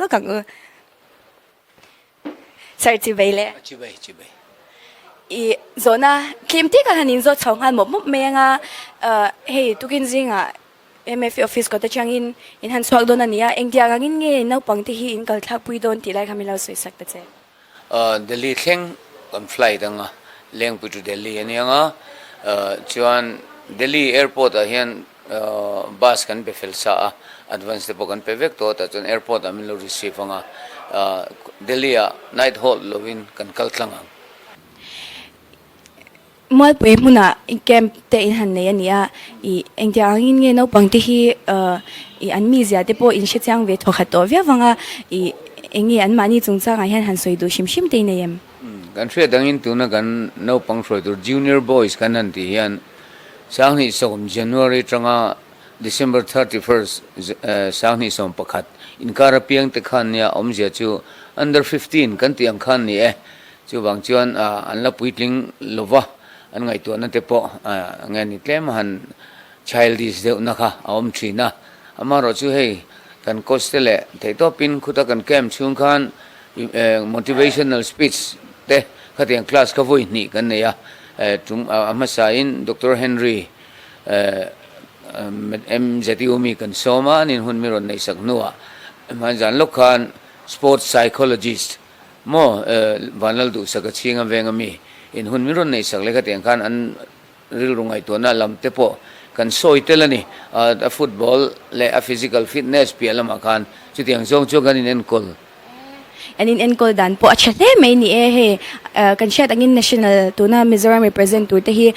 lawk ang u. Sir chibai le. Chibai chibai. I zawhna tlim tika han in zawt chho nghal mawp mawp mai anga hei tukin zingah MFA office kawt atangin in han chhuak dawn a ni a, engtiang angin nge naupang te hi in kal thlak pui dawn tih lai kha min lo sawi sak ta che. Delhi thleng kan flight anga Lengpui to Delhi a ni anga chuan Delhi airport ah hian bus kan pe fel sa a, advance te pawh kan pe vek tawh a tah chuan airport ah min lo receive anga Delhi ah night halt lovin kan kal tlang ang. Mualpui hmunah camp te in han nei a ni a, ih engtiang angin nge naupang te hi ih an mizia te pawh in hrechiang ve thawkhat tawh viau vang a, ih eng nge anmahni chungchangah hian han sawi duh hrim hrim te i nei em? Kan hriat angin tuna kan naupang hruai tur Junior Boys kan han tih hian 2010 January atanga December 31st 2011 inkar apiang te khan nia awmzia chu under 15 kan tih ang khan ni e. Chuvang chuan an la puitling lova an ngaihtuahna te pawh nge ni tlem han childish deuhna kha a awm thin a. Amaherawh chu hei kan coach te leh theihtawpin khuta kan camp chhung khan motivational speech te khatiang class kha vawi hnih kan nei a. Tum a hmasain Doctor Henry MZU mi kan sawm a, anin hun mi rawn neihsak hnuah hmanzan lawk khan sports psychologist Maw Vanlal duhsak a chhing a veng a mi in hun min rawn neihsak leh khatiang khan an rilru ngaihtuahna lam te pawh kan sawi tel a ni. A football leh a physical fitness piah lamah khan chutiang zawng chuan kan inenkawl. An inenkawl dan pawh a tha hle mai ni e. Hei kan hriat angin national tuna Mizoram represent tur te hi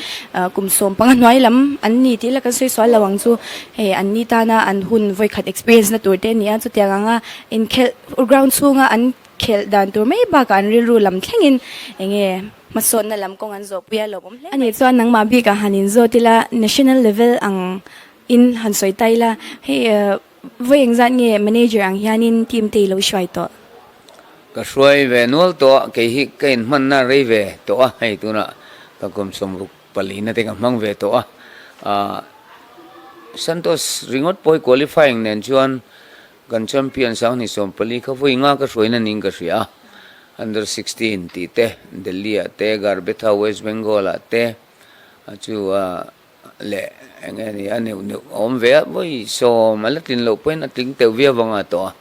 kum 15 hnuai lam an ni tih la kan sawi sual lo ang chu. Hei an ni tana an hun vawikhat experience na tur te a ni a, chutiang anga inkhelh ground chhunga an Khelh dan tur mai bakah an rilru lam thlengin eng nge hmasawnna lam kawng an zawhpui a lawmawm hle mai. Ani chuan nangmah bikah han inzawt ila national level ang in han sawi ta ila hei vawi engzat nge manager ang hianin team te i lo hruai tawh? Ka hruai ve nual tawh a, kei hi ka inhmanna rei ve tawh a, hei tunah ka kum 64 na te ka hmang ve tawh a, ah Santos ringawt pawh hi qualifying nen chuan Kan champion 2014 kha vawi nga ka hruaina niin ka hria a, Under 16 tih te, Delhi ah te, Garbetha West Bengal ah te, a chu a leh eng nge ni a neuh neuh a awm ve a, vawi sawm a la tlin loh pawhin a tling teuh viau vang a tawh a.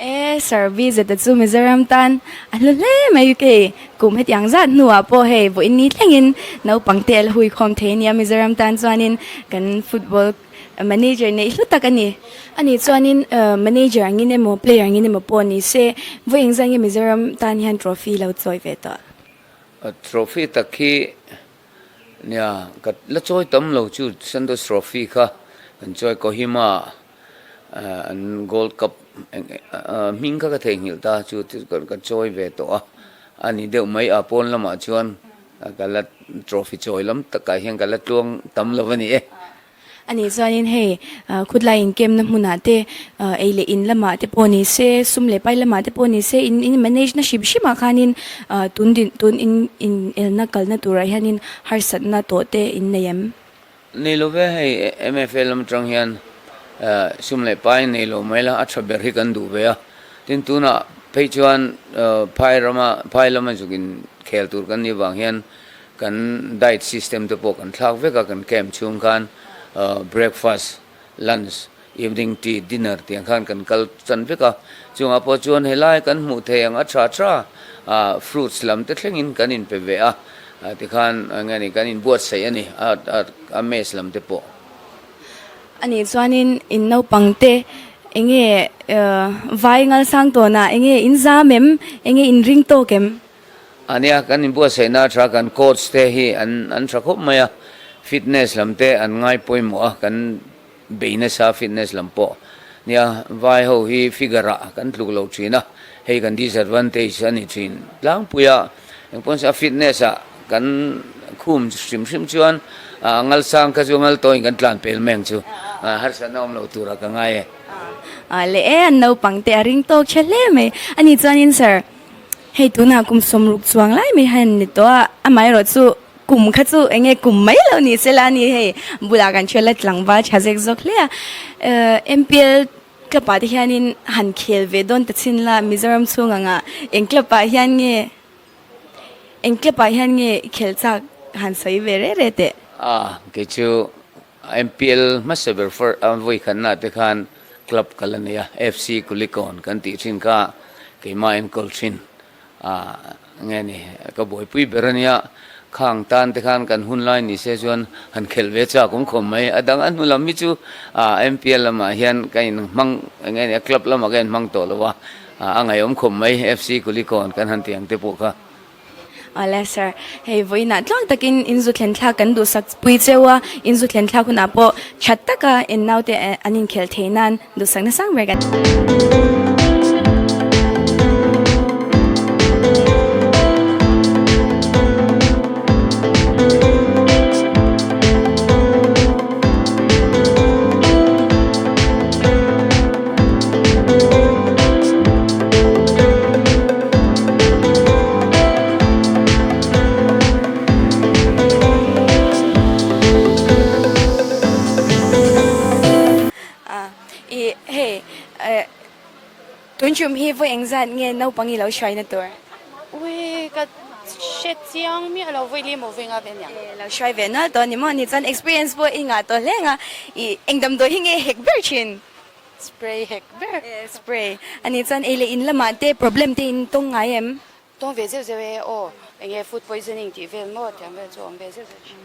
E Sir Vizet-a chu Mizoram tan a hlu hle mai kei kum hetiang zat hnuah pawh hei vawiin ni thlengin naupang te a la huikhawm thei a nia Mizoram tan chuanin kan football Manager neih hlu tak a ni. Ani chuanin manager angin emaw player angin emaw pawh ni se, vawi engzah nge Mizoram tan hian trophy lo chawi ve tawh? Trophy tak hi nia ka la chawi tam lo chu Santos Trophy kha kan chawi Kohima an Gold Cup hming kha ka theihnghilh ta chu ka chawi ve tawh a, a ni deuh mai a pawn lamah chuan Ka la trophy chawi lam takah hian ka la tluang tam lo a ni e. A nih chuanin hei khutlai inkemna hmunah te ei leh in lamah te pawh ni se, sum leh pai lamah te pawh ni se, in in manage na hrim hrimah khanin tun din tun in in elna kalna turah hianin harsatna tawh te in nei em? Nei lo ve hei MFA lam atang hian sum leh pai nei lo mai la a tha ber hi kan duh ve a, tin tunah phei chuan phai rama phai lama zuk in khel tur kan nih vang hian kan diet system te pawh kan thlak vek a, kan camp chhung khan breakfast, lunch, evening tea, dinner tiang khan kan kal tan vek a, chungah pawh chuan helai kan hmuh thei ang a tha tha fruits lam te thlengin kan inpe ve a, tikhan eng nge ni kan inbuatsaih a ni a mess lam te pawh. A nih chuanin in naupang te eng nge vai ngalsang tawnah eng nge in zam em, eng nge in ring tawk em? A nia, kan inbuatsaihna a tha, kan coach te hi an an tha khawp mai a, fitness lam te an ngai pawimawh a, kan bei nasa fitness lam pawh. Nia, vai ho hi figure ah kan tluk lo thin a, hei kan disadvantage a ni thin tlangpui a, engpawh nise a fitness ah kan khum hrim hrim chuan a ngalsang kha chu ngal tawhin kan tlan pel mai ang chu, harsatna awm lo turah ka ngai e. A leh e, an naupang te a ring tawk tha hle mai. A nih chuanin sir. Hei tunah kum 60 chuang lai mai hian ni tawh a, amaherawh chu kum kha chu eng nge kum mai lo ni se la a ni hei bulah kan hriat la tlangval tha zek zawk hle a. MPL club ah te hianin han khel ve dawn ta chin la Mizoram chhung anga eng club ah hian nge eng club ah hian nge i khel chak han sawi ve reh reh teh. A, kei chu MPL hmasa ber far a vawi khatna te khan club ka la nei a, FC Kulikawn kan tih thin kha keimah enkawl thin. A nge ni, ka buaipui ber a nia, khang tan te khan kan hun lai ni se chuan han khelh ve chak awm khawm mai. A dang a hnu lam hi chu MPL lamah hian ka inhmang, nge ni, a club lamah ka inhmang tawh lo a, a ngaihawm khawm mai, FC Kulikawn kan han tih ang te pawh kha. Awle sir, hei vawiinah tlang takin inzu thlen thlak kan duhsak pui cheu a, inzu thlen thlak hunah pawh that taka in naute an inkhelh thei nan Duhsak na sang ber kan. I hei tun chum hi vawi engzat nge naupang i lo hruaina tur? Ui ka hre chiang miah lo vawi lem aw vawi nga ve aniang. E lo hruai ve nual tawh a ni maw? Ni chuan experience pawh i ngah tawh hle ang a, i eng damdawi hi nge hek ber thin? Spray hek ber. E spray. A ni chuan ei leh in lamah te problem te in tawng ngai em? Tawng ve zeuh zeuh e aw, enge food poisoning tih vel maw tiang vel chu awm ve zeuh zeuh thin.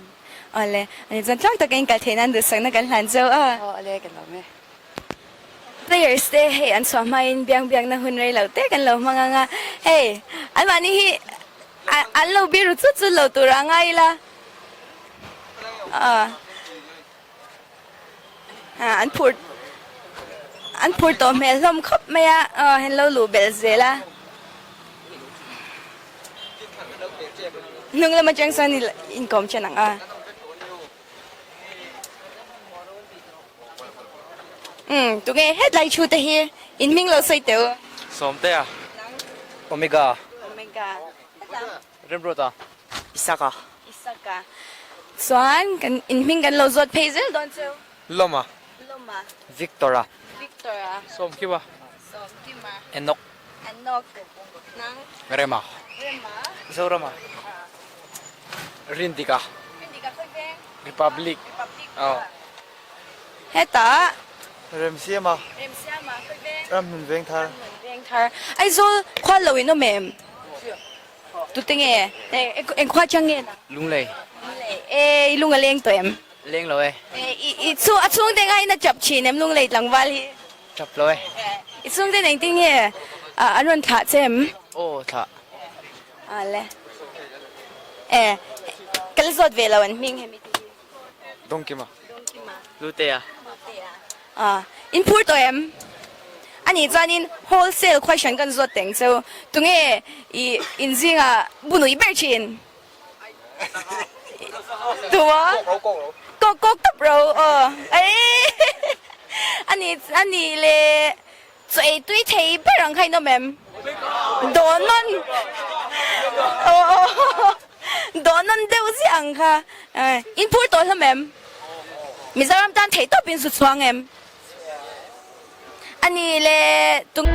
Awle, ani chuan tlang taka in kal theih nan duhsakna kan hlan cheu a. Aw ale kan lawm e. Players te hei an chhuah hmain biang biakna hun rei lo te kan lo hmang ang a, hei anmahni hi an lo biru chut chut lo tur a ngai ila. An phur an phur tawh hmel hlawm khawp mai a, aw hen lo luh belh zel a. Hnung lam atang chuan i inkawm chen ang a. Umm tunge hetlai thu te hi in hming lo sawi teh u. Sawmtea. Omega. Omega. Hetah. Remruata, Isaka. Isaka. Chuan kan inhming kan lo zawt phei zel dawn cheu. Lawma. Lawma. Victora. Victora. Sawmkima. Sawmkima. Enok. Enok. Nang. Rema. Rema. Zorama. Rindika. Rindika khawi veng? Republic. Republic. Aw. Hetah. Remsiama. Remsiama khawi veng? Ramhmun Vengthar. Ramhmun Vengthar. Aizawl khual lo in awm em? Tute nge? Eng khua chang nge nang? Lunglei. Lunglei. E, i lung a leng tawh em? Leng lo e. E, i, i chu, a chhungte nga in a chap thin em Lunglei tlangval hi? Chap lo e. I chhungte engtin nge an rawn thlah che em? Aw, thlah. A le. E, ka la zawt ve lo an hming hemi te hi. Dawngkima. Dawngkima. Lutea. Lutea. Ah, in phur tawh em? Ani chuanin wholesale question kan zawt teng cheu. Tunge i in zinga bunui ber thin? Tuma? Kawk kawk tawp ro. Aw. Ei. Ani ani le Chaw ei tui thei ber ang kha in awm em? Dawhnawn Dawhnawn deuh ziah ang kha in phur tawh hlawm em? Mizoram tan theih tawp in su chhuang em? A ni le tung.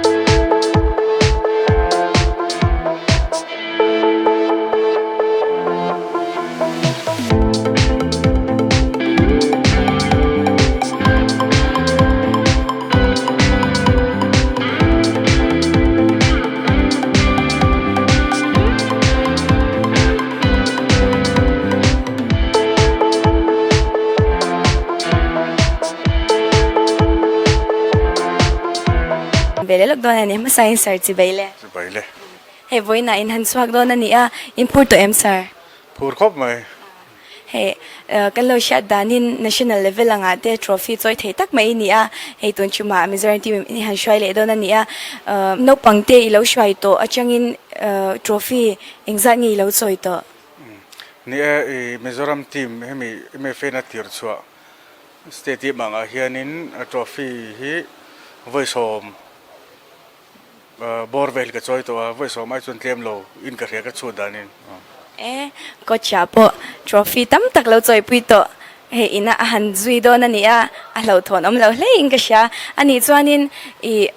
Ve leh lawk dawn a ni, hmasa in sir chi bai le. Chi bai le. Hei vawiinah in han chhuak dawn a ni a, in phur tawh em sir? Phur khawp mai. Hei kan lo hriat danin National level angah te trophy chawi thei tak mai i ni a, hei tun chumah Mizoram team in han hruai leh dawn a ni a, naupang te i lo hruai tawh atangin trophy engzat nge i lo chawi tawh? Ni e, i Mizoram team hemi MFA na tir chhuah state team angah hianin trophy hi vawi sawm Bawr vel ka chawi tawh a, vawi sawm ai chuan tlem lo in ka hria ka chhut danin. E, coach ah pawh trophy tam tak lo chawipui tawh. Hei ina a han zui dawn a ni a, a hlauhthawn awm lo hle in ka hria. A nih chuanin ih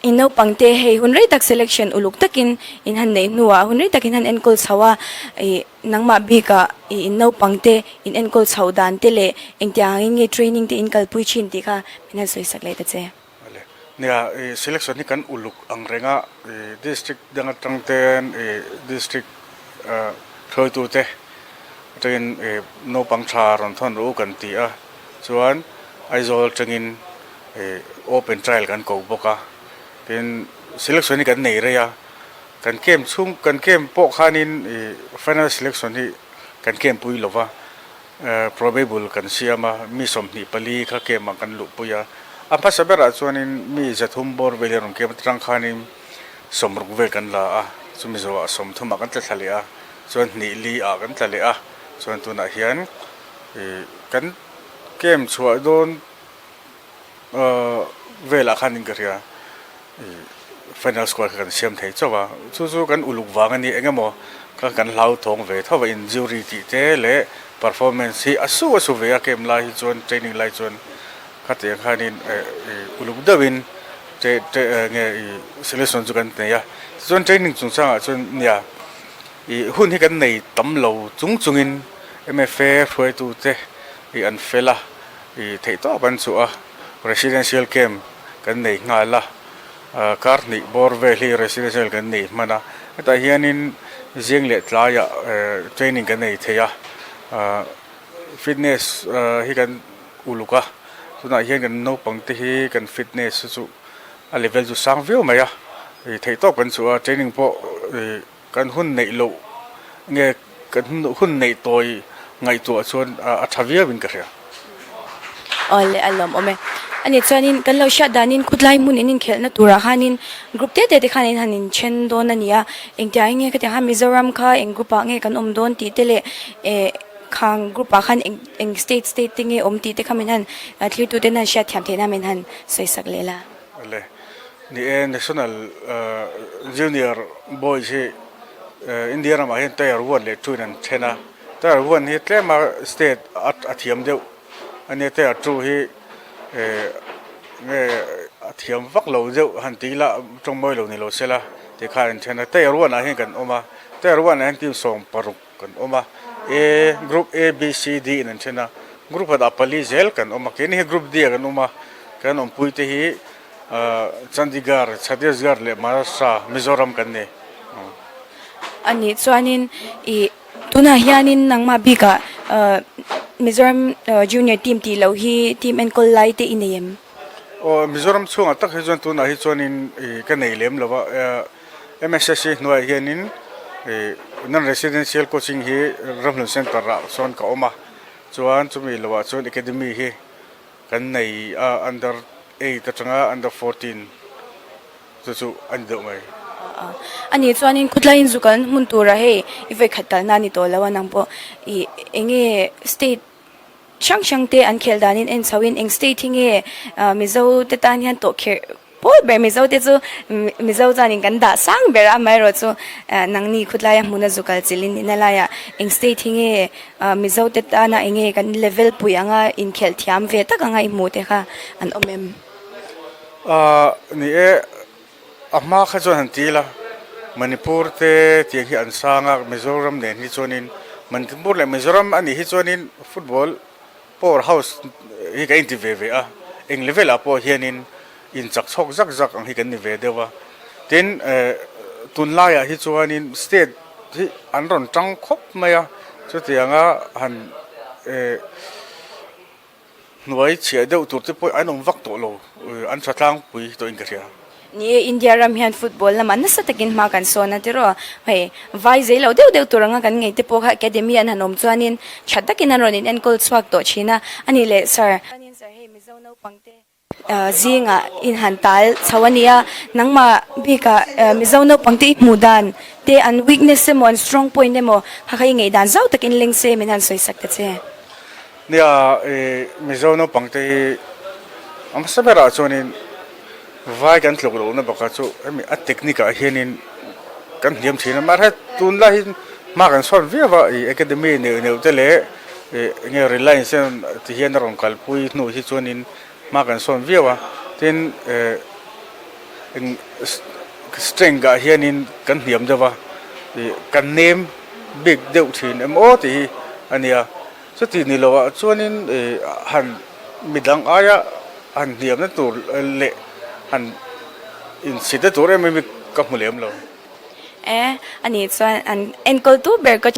in naupang te hei hun rei tak selection uluk takin in han neih hnuah hun rei takin han enkawl chho a, ih nangmah bikah ih in naupang te in enkawl chho dan te leh engtiang angin nge training te in kalpui thin tih kha min han sawi sak leh ta che. Nia, ih selection hi kan uluk ang reng a, ih district dang atang ten ih district hruaitu te atangin ih naupang tha rawn thawn rawh u kan ti a, chuan Aizawl atangin ih open trial kan ko bawk a, tin selection hi kan nei rei a, kan camp chhung kan camp pawh khanin ih final selection hi kan camp pui lo va. Probable kan siam a, mi 24 kha camp ah kan luhpui a. A hmasa berah chuanin mi 300 bawr vel hi a rawn camp atang khanin 60 vel kan la a, chumi zawhah 30 ah kan tla thla leh a, chuan hnih li ah kan tla leh a, chuan tunah hian ih kan camp chhuah dawn velah khanin ka hria ih final squad kha kan siam thei chauh a, chu chu kan uluk vang a ni eng emaw kha kan hlauthawng ve tho a injury tih te leh performance hi a su a su ve a camp lai hi chuan training lai chuan khatiang khanin eh ih uluk deuhin che che nge ih selection chu kan nei a tichuan training chungchangah chuan nia ih hun hi kan nei tam lo chung chungin M_F_A hruaitute ih an fel a. I theih tawp an chuh a, residential camp kan nei nghal a, kar hnih bawr vel hi residential kan nei hman a, hetah hianin zing leh tlaiah training kan nei thei a, fitness hi kan uluk a, tunah hian kan naupang te hi kan fitness chu a level chu sang viau mai a, i theih tawp kan chuh a, training pawh Kan hun neih loh nge kan hun neih tawi ngaihtuah chuan a tha viau in ka hria. Aw le a lawm awm e. A nih chuanin kan lo hriat danin khutlai hmun in inkhelhna turah khanin group te te te khan in han inthen dawn a ni a. Engtiang nge khatiang khan Mizoram kha eng group ah nge kan awm dawn tih te leh eh khang group ah khan eng eng state state te nge awm tih te kha min han thlirtu ten han hriat thiam theihna min han sawi sak leh la. Le. Ni e, National Junior Boys hi India ramah hian Tier One leh Two in an then a, Tier One hi tlema state a thiam deuh a nia, Tier Two hi nge a thiam vak lo deuh han tih ila tawngmawi lo ni lo se la tih kha an then a, Tier One ah hian kan awm a, Tier One ah hian team 16 kan awm a, A Group A, B, C, D in an then a, Group khatah pali zel kan awm a, keini hi Group D ah kan awm a, kan awmpui te hi. Chandigarh, Chhattisgarh leh Maharashtra, Mizoram kan ni. A nih chuanin ih tunah hianin nangmah bikah Mizoram Junior team tih loh hi team enkawl lai te i nei em? Aw, Mizoram chhungah tak hi chuan tunah hi chuanin ih ka nei lem lo va, MSSC hnuaiah hianin ih non-residential coaching hi Ramhlun Centre ah sawn ka awm a, chuan chumi loah chuan academy hi Kan nei a under eight atanga under 14 chu chu a ni deuh mai. A nih chuanin khawtlaiin zu kalna hmun tura hei i vawi khat kalna a ni tawh lo a nang pawh i enge state hrang hrang te an khelh danin en chho in eng state hi nge Mizo te tan hian tawh kherh Pawl ber Mizo te chu Mizo chuanin kan dah sang ber a, amaherawhchu nangni khutlaia hmuna zu kal chilhin nihna laiah eng state hi nge Mizo te tana eng nge kan level pui anga inkhelh thiam ve tak anga i hmuh te kha an awm em? Ni e, a hma kha chuan han ti ila, Manipur te tiang hi an sang a, Mizoram nen hi chuanin Manipur leh Mizoram anih hi chuanin football Power house hi kan inti ve ve a, eng level ah pawh hianin inchak chhawk zak zak ang hi kan ni ve deuh a. Tin, tunlaiah hi chuanin state hi an rawn tang khawp mai a, chutianga han hnuai chhiah deuh tur te pawh an awm vak tawh lo, an tha tlangpui tawhin ka hria. Ni e, India ram hian football lamah nasa takin hma kan sawn a tiraw? Hei, vai zei lo deuh deuh tur anga kan ngei te pawh kha academy an han awm chuanin tha takin an rawn in enkawl chhuak tawh thin a, a nih leh sir. Chuanin sir hei Mizo naupang te zingah in han tal chho a nia, nangmah bikah Mizo naupang te i hmuh dan te an weakness emaw an strong point emaw kha kha i ngaih dan zau takin leng se min han sawi sak ta che. Nia, Mizo naupang te hi a hmasa berah chuanin Vai kan tluk lohna bakah chu hemi a technique ah hianin kan hniam thin a, mahse tunlai hi hma kan sawn viau a, ih academy neuh neuh te leh Enge Reliance hian ti hian a rawn kalpui hnu hi chuanin hma kan sawn viau a, tin eng strength ah hianin kan hniam deuh a, kan nem bik deuh thin em aw tih hi a nia. Chuti ni loh ah chuanin han midang aia han hniamna tur leh han insit na tur em em hi ka hmu lem lo. E, ani chuan an enkawl tu ber ka.